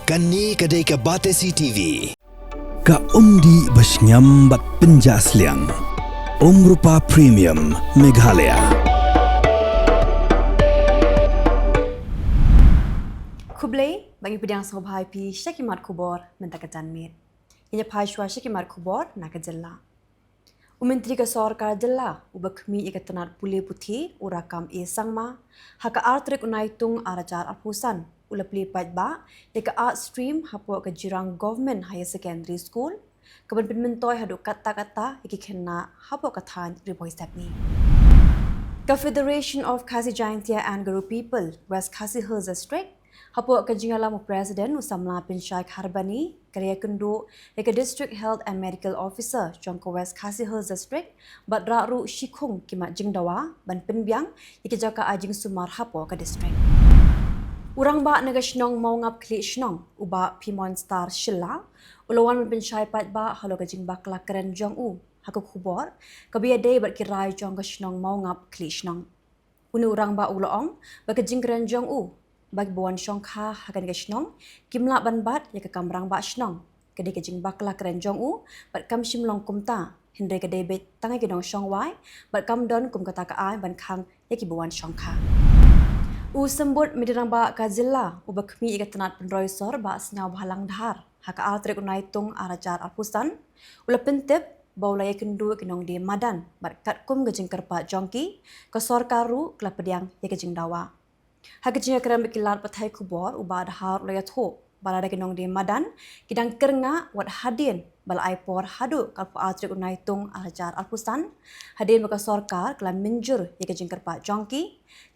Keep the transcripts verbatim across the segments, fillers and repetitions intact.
Kane ka dei ka Batesi T V. Ka umdih ba shngiam bad pynjah sliang. Umrupa Premium Meghalaya. Khublei, ba ngi pdiang sngewbha ïa phi sha ki mat khubor mynta ka janmiet. Ngin ïa phai shuwa sha ki mat khubor na ka jylla. U Myntri ka Sorkar Jylla uba khmih ïa ka tnat pule puthi, u Rakkam A Sangma, ha ka ar tarik u Naitung ar hajar arphew san, u la plie paidbah ïa ka Art Stream hapoh ka Jirang Government Higher Secondary School, kaban pynmyntoi haduh katta katta ïa ki khynnah hapoh ka thaiñ Ri Bhoi Sepngi. Ka Federation of Khasi Jaintia and Garo People, West Khasi Hills District, hapoh ka jingïalam u President u samla Pynshai Kharbani, ka la ïakynduh ïa ka District Health and Medical Officer jong ka West Khasi Hills District, bad rah ruh shi khung ki mat jingdawa ban pynbiang ïa ki jaka ai jingsumar hapoh ka district. U Rangbah na ka shnong Mawngap Khlieh Shnong, u Bah Phimon Star Shylla, u la wan ban pynshai paidbah halor ka jingbakla kren jong u ha ka khubor kaba ïadei bad ki rai jong ka shnong Mawngap Khlieh Shnong. Une u Rangbah u la ong ba ka jingkren jong u ba kiba wan shongkha ha kane ka shnong kim lah ban bat ïa ka kam Rangbah Shnong. Ka dei ka jingbakla kren jong u bad kam shym long kumta, hynrei ka dei beit tang ïa ki nongshong wai bad kam don kum kata ka aiñ ban khang ïa kiba wan shongkha. U Symbud Myntri Rangbah ka jylla uba khmih ïa ka tnat pynroi sor, Bah Sniawbhalang Dhar, ha ka ar tarik u Naitung ar hajar arphew san, u la pyntip ba u la ïakynduh ïa ki nongdie madan bad katkum ka jingkyrpad jong ki, ka sorkar ruh ka la pdiang ïa ka jingdawa. Ha ka jingïakren bad ki lad pathai khubor, u Bah Dhar u la ïathuh ba lada ki nongdie madan ki dang kyrngah, wat hadien ba la ai por haduh ka arphew ar tarik u Naitung ar hajar arphew san, hadien ba ka sorkar ka la mynjur ïa ka jingkyrpad jong ki,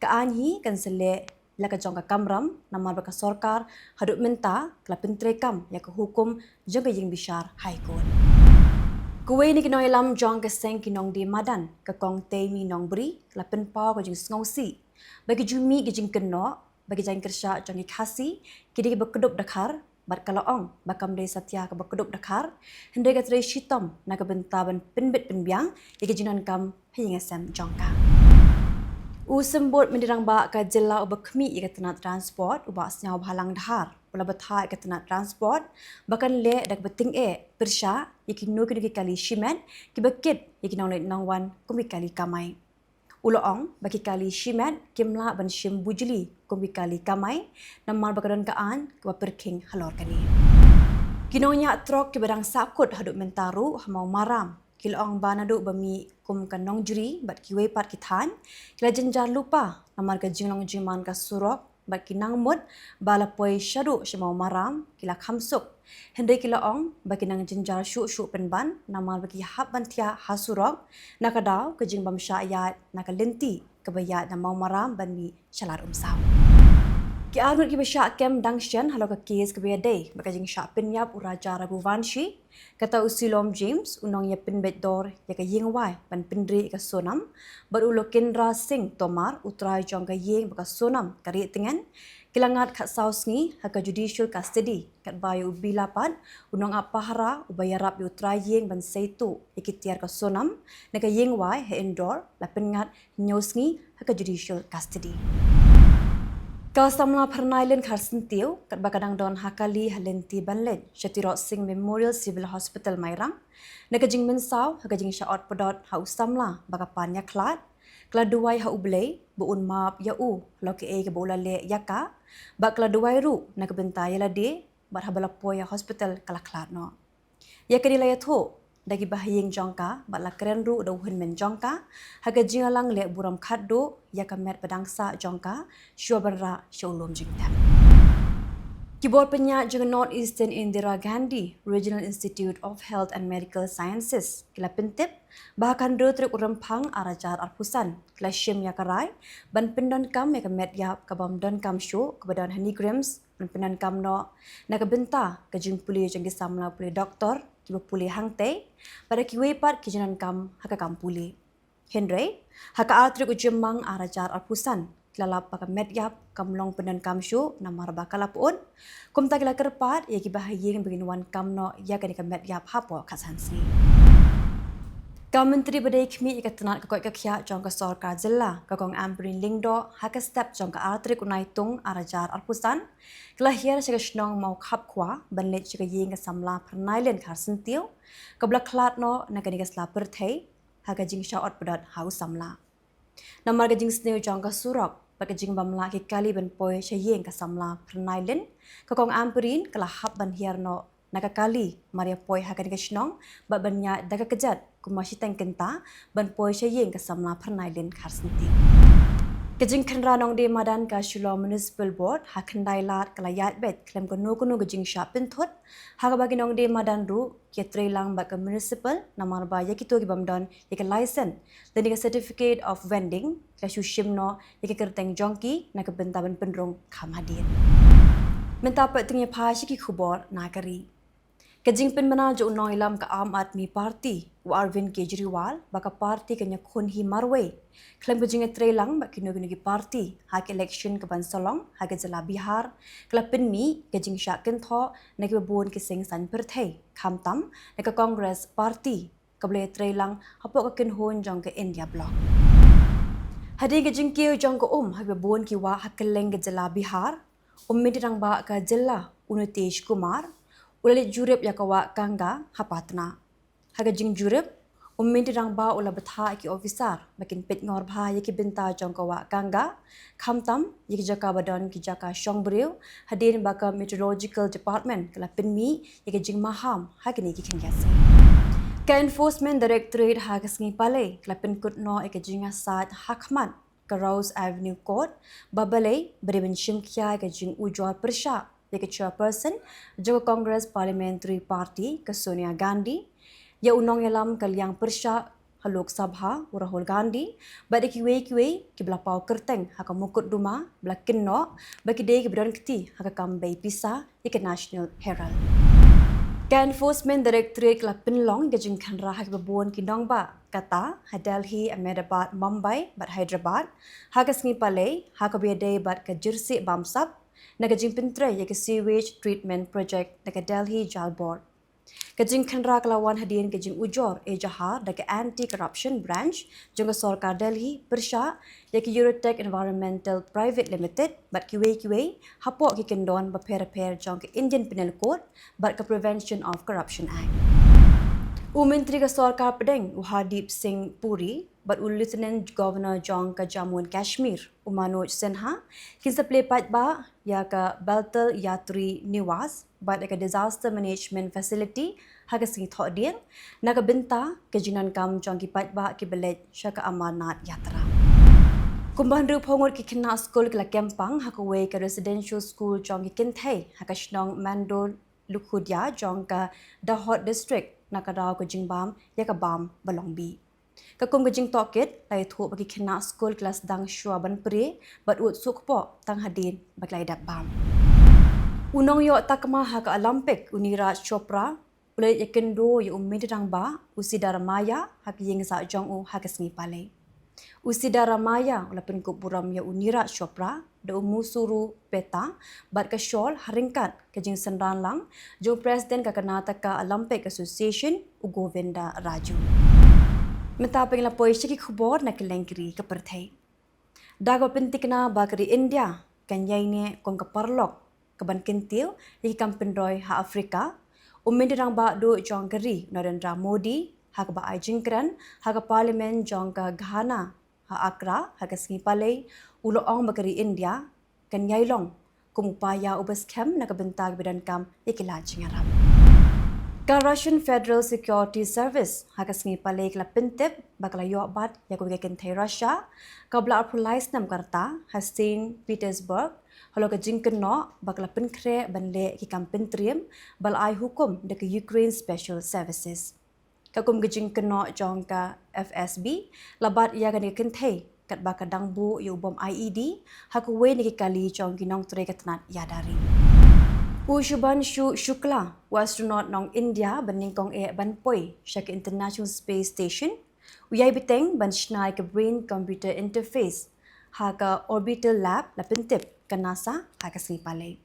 ka aiñ hi kan sa leh la ka jong ka kamram, namar ba ka sorkar haduh mynta ka la pyntreikam ïa ka hukum jong ka ïing bishar High Court. Kawei na ki nongïalam jong ka seng ki nongdie madan, ka Kong Teimi Nongbri, ka la pynpaw ka jingsngewsih ba ki ju mih ki jingkynnoh ba ki jaiñkyrshah jong ki Khasi ki dei kiba kdup dkhar, bad ka la ong ba kam dei satia kaba kdup dkhar, hynrei ka trei shitom na ka bynta ban pynbit pynbiang ïa ki jingdonkam ha ïing ha sem jong ka. U Symbud Myntri Rangbah ka jylla uba khmih ïa ka tnat transport, u Bah Sniawbhalang Dhar, u la bthah ïa ka tnat transport ba kan leh da kaba tyngeh pyrshah ïa kino kino ki kali shimet kiba kit ïa ki nongleit nongwan kum ki kali kamai. U la ong ba ki kali shimet kim lah ban shim bujli kum ki kali kamai, namar ba ka don ka aiñ kaba pyrkhing halor kane. Ki nongñiah trok kiba dang sahkut haduh mynta ruh ha Mawmaram, ki la ong ba naduh ba mih kum ka Nongjri bad kiwei pat ki thaiñ, ki la jynjar lypa namar ka jinglong jingman ka surok bad ki nang mut ba la poi shaduh sha Mawmaram ki la kham suk. Hynrei ki la ong ba ki nang jynjar shuh shuh pynban namar ba ki hap ban thiah ha surok, na ka daw ka jingbym shah ïaid na ka lynti kaba ïaid na Mawmaram ban mih sha Lad Umsaw. Ki arngut kiba shah kem dang shen halor ka kes kaba ïadei bad ka jingshah pynïap u Raja Raghuvanshi, kata u Silom James, u nongïapynbeit dor ïa ka ïingwai ban pynrieh ïa ka Sonam, bad u Lokendra Singh Tomar, u trai jong ka ïing ba ka Sonam ka rieh tngen, ki la ngat khatsaw sngi ha ka judicial custody, katba ïa u Bila pat, u nongap pahara uba ïarap ïa u trai ïing ban sei tuh ïa ki tiar ka Sonam na ka ïingwai ha Indore, la pynngat hynñiew sngi ha ka judicial custody. Ka samla Phyrnai Lin Kharsyntiew, katba ka dang don ha kali ha lynti ban leit sha Tirot Sing Memorial Civil Hospital Mairang, na ka jingmynsaw ha ka jingshah ot pdot ha u samla ba ka pan ïakhlad, ka la duwai ha U Blei ba un map ïa u halor kaei kaba u la leh ïa ka, bad ka la duwai ruh na ka bynta ïa lade, bad haba la poi ha hospital ka la khlad noh. Ïa kane la ïathuh da ki bahaïing jong ka, bad la kren ruh da u hynmen jong ka ha ka jingïalang leh burom khatduh ïa ka met ba dang sah jong ka shuwa ban rah sha u lum jingtep. Ki bor pynïaid jong ka North Eastern Indira Gandhi Regional Institute of Health and Medical Sciences ki la pyntip ba ha ka hynriew tarik u Rymphang ar hajar arphew san ki la shim ïa ka rai ban pyndonkam ïa ka met ïap kabym donkam shuh kaba don ha NEIGRIHMS, ban pyndonkam noh na ka bynta ka jingpule jong ki samla pule doktor kiba pule hangtei, bad da kiwei pat ki jingdonkam ha ka kam pule. Hynrei ha ka ar tarik u Jymmang ar hajar arphew san ki la lap ba ka met ïap kam long pyndonkam shuh namar ba ka la pyut. Kumta ki la kyrpad ïa ki bahaïing ba kin wan kam noh ïa kane ka met ïap hapoh khatsan sngi. Ka Myntri ba dei khmih ïa ka tnat ka koit ka khiah jong ka sorkar jylla, ka Kong Ampareen Lyngdoh, ha ka step jong ka ar tarik u Naitung ar hajar arphew san, ka la hiar sha ka shnong Mawkhapkhwa ban leit sha ka ïing ka samla Pyrnai Lin Kharsyntiew, kaba la khlad noh na kane ka sla pyrthei ha ka jingshah ot pdot ha u samla. Namar ka jingsniew jong ka surok bad ka jingbym lah ki kali ban poi sha ïing ka samla Pyrnai Lin, ka Kong Ampareen ka la hap ban hiar noh na ka kali mar ïa poi ha kane ka shnong bad ban ïaid da ka kjat kumba shiteng kynta ban poi sha ïing ka samla Pyrnai Lin Kharsyntiew. Ka jingkhynra nongdie madan ka Shillong Municipal Board ha Khyndailad ka la ïaid beit khlem kano kano ka jingshah pynthut, ha kaba ki nongdie madan ruh ki ïatreilang bad ka municipal namar ba ïa kito ki bym don ïa ka license lane ka certificate of vending, ki la shu shim noh ïa ka kyrteng jong ki na ka bynta ban pynrung kham hadien. Mynta pat to ngin ïa phai sha ki khubor na ka ri. Ka jingpynbna jong u nongïalam ka Aam Aadmi Party, u Arvind Kejriwal, ba ka party kan ïakhun hi marwei khlem ka jingïatreilang bad kino kino ki party ha ka election kaban sa long ha ka jylla Bihar, ka la pynmih ka jingshah kynthoh na kiba bun ki seng saiñ pyrthei, khamtam na ka Congress Party, kaba la ïatreilang hapoh ka kynhun jong ka India Bloc. Hadien ka jingkiew jong ka um ha kiba bun ki wah ha kylleng ka jylla Bihar, u Myntri Rangbah ka jylla, u Nitish Kumar, u la leit jurip ïa ka wah Ganga ha Patna. Ha ka jingjurip, u Myntri Rangbah u la bthah ïa ki officer ba kin peitngor bha ïa ki bynta jong ka wah Ganga, khamtam ïa ki jaka ba don ki jaka shong briew, hadien ba ka Meteorological Department ka la pynmih ïa ka jingmaham ha kine ki khyndiat sngi. Ka Enforcement Directorate ha ka sngi Palei ka la pynkut noh ïa ka jingïasaid ha khmat ka Rouse Avenue Court, ba balei, ba dei ban shim khia ïa ka jingujor pyrshah ïa ka Chairperson jong ka Congress Parliamentary Party, ka Sonia Gandhi, ïa u nongïalam ka liang pyrshah ha Lok Sabha, u Rahul Gandhi, bad ïa kiwei kiwei kiba la paw kyrteng ha ka mukotduma ba la kynnoh ba ki dei kiba don kti ha ka kam bei pisa ïa ka National Herald. Ka Enforcement Directorate ka la pynlong ïa ka jingkhynra ha kiba bun ki nongbah, kata ha Delhi, Ahmedabad, Mumbai bad Hyderabad ha ka sngi Palei, ha kaba ïadei bad ka jyrsieh bamsap na ka jingpyntrei ïa ka Sewage Treatment Project na ka Delhi Jal Board. Ka jingkhynra ka la wan hadien ka jingujor ejahar da ka Anti-Corruption Branch jong ka Sorkar Delhi pyrshah ïa ka Eurotech Environmental Private Limited bad kiwei kiwei hapoh ki kyndon bapher bapher jong ka Indian Penal Code bad ka Prevention of Corruption Act. U Myntri ka Sorkar Pdeng, u Hardeep Singh Puri, bad u Lieutenant Governor jong ka Jammu and Kashmir, u Manoj Sinha, kin sa plie paidbah ïa ka Baltal Yatri Niwas bad ïa ka Disaster Management Facility ha ka sngi Thohdieng, na ka bynta ka jingdonkam jong ki paidbah kiba leit sha ka Amarnath Yatra. Kumba hynriewphew ngut ki khynnah skul ki la kem pang ha kawei ka residential school jong ki kynthei ha ka shnong Mando Lukhudia jong ka Dahod District, na ka daw ka jingbam ïa ka bam ba long bih. Ka kum ka jingtohkit, la ïathuh ba ki khynnah skul ki la sdang shuwa ban prie bad ud suk kpoh tang hadien ba ki la ïadap bam. U nongïoh takma ha ka Olympic, u Neeraj Chopra, u la leit ïakynduh ïa u Myntri Rangbah, u Siddaramaiah, ha ka ïing sah jong u ha ka sngi Palei. U Siddaramaiah u la pynkup burom ïa u Neeraj Chopra da u Musuru Peta bad ka shawl ha ryngkat ka jingsynran lang jong u President ka Karnataka Olympic Association, u Govinda Raju. Mynta phi la poi sha ki khubor na kylleng ki ri ka pyrthei. Da kaba pynthikna ba ka ri India kan ïaineh kum ka paralok kaban kyntiew ïa ki kam pynroi ha Afrika, u Myntri Rangbah Duh jong ka ri, Narendra Modi, ha kaba ai jingkren ha ka Parliament jong ka Ghana ha Accra ha ka sngi Palei, u la ong ba ka ri India kan ïai long kum u paia uba skhem na ka bynta kiba donkam ïa ki lad jingïarap. Ka Russian Federal Security Service ha ka sngi Palei ka la pyntip ba ka la ïoh bat ïa kawei ka kynthei Russia kaba la arphew lai snem ka rta, ha Saint Petersburg, halor ka jingkynnoh ba ka la pynkhreh ban leh ki kam pyntriem ba la ai hukum da ka Ukraine Special Services. Ka kum ka jingkynnoh jong ka F S B la bat ïa kane ka kynthei katba ka dang buh ïa u bom I E D ha kawei na ki kali jong ki nongtrei ka tnat ïada ri. U Shubhanshu Shukla, u astronaut nong India ba nyngkong eh ban poi sha ka International Space Station, u ïai bteng ban shna ïa ka Brain Computer Interface ha ka Orbital Lab, la pyntip ka NASA ha ka sngi Palei.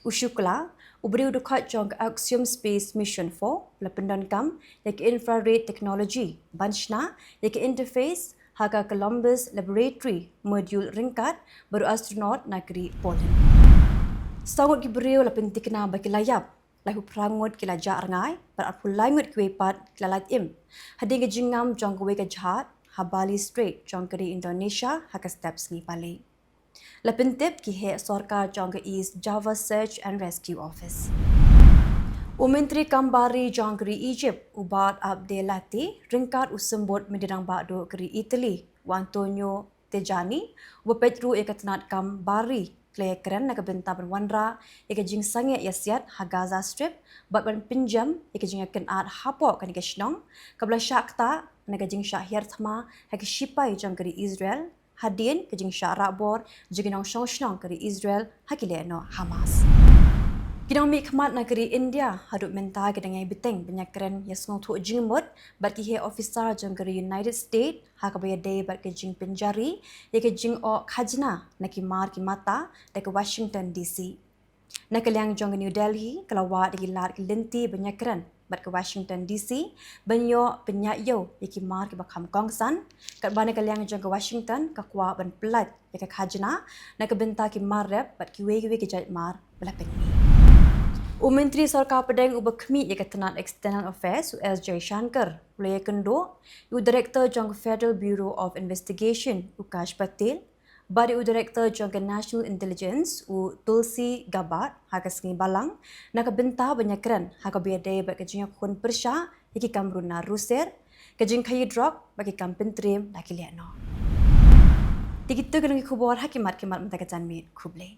U Shukla, u briew dkhot jong ka Axiom Space Mission four, u la pyndonkam ïa ka infrared technology ban shna ïa ka interface ha ka Columbus Laboratory module ryngkat bad u astronaut na ka ri Poland. Saw ngut ki briew la pynthikna ba ki la ïap, laiphew phra ngut ki la jah rngai bad arphew lai ngut kiwei pat ki la lait im hadien ka jingngam jong kawei ka jhad ha Bali Strait jong ka ri Indonesia ha ka step sngi Pali. La pyntip ki heh sorkar jong ka East Java Search and Rescue Office. U Myntri Kam Bar Ri jong ka ri Egypt, u Bahr Abdel Latif, ryngkat u Symbud Myntri Rangbah Duh ka ri Italy, u Antonio Tajani, u ba peit ruh ïa ka tnat kam bar ri, ki la ïakren na ka bynta ban wanrah ïa ka jingsangeh ïasiat ha Gaza Strip bad ban pynjem ïa ka jingïakynad hapoh kane ka shnong kaba la shah ktah na ka jingshah hiar thma ha ki shipai jong ka ri Israel hadien ka jingshah rahbor jong ki nongshong shnong ka ri Israel ha ki lehnoh Hamas. Ki nongmihkhmat na ka ri India haduh mynta ki dang ïai bteng ban ïakren ïasngewthuh jingmut bad ki heh officer jong ka ri United States ha kaba ïadei bad ka jingpynjari ïa ka jingoh khajna na ki mar ki mata da ka Washington D C. Na ka liang jong ka New Delhi, ka la wad ïa ki lad ki lynti ban ïakren bad ka Washington D C ban ïoh pynïaid ïew ïa ki mar kiba kham kongsan, katba na ka liang jong ka Washington ka kwah ban pyllait ïa ka khajna na ka bynta ki mar rep bad kiwei kiwei ki jait mar ba la pynmih. U Myntri Sorkar Pdeng uba khmih ïa ka tnat External Affairs, u S Jaishankar, u la ïakynduh ïa u Director jong ka Federal Bureau of Investigation, u Kash Patel, bad ïa u Director jong ka National Intelligence, u Tulsi Gabbard, ha ka sngi Balang na ka bynta ban ïakren ha kaba ïadei bad ka jingïakhun pyrshah ïa ki kam runar ruser, ka jingkhaïi drok bad ki kam pyntriem da ki lehnoh. Te kito ki long ki khubor ha ki mat ki mat mynta ka janmiet. Khublei.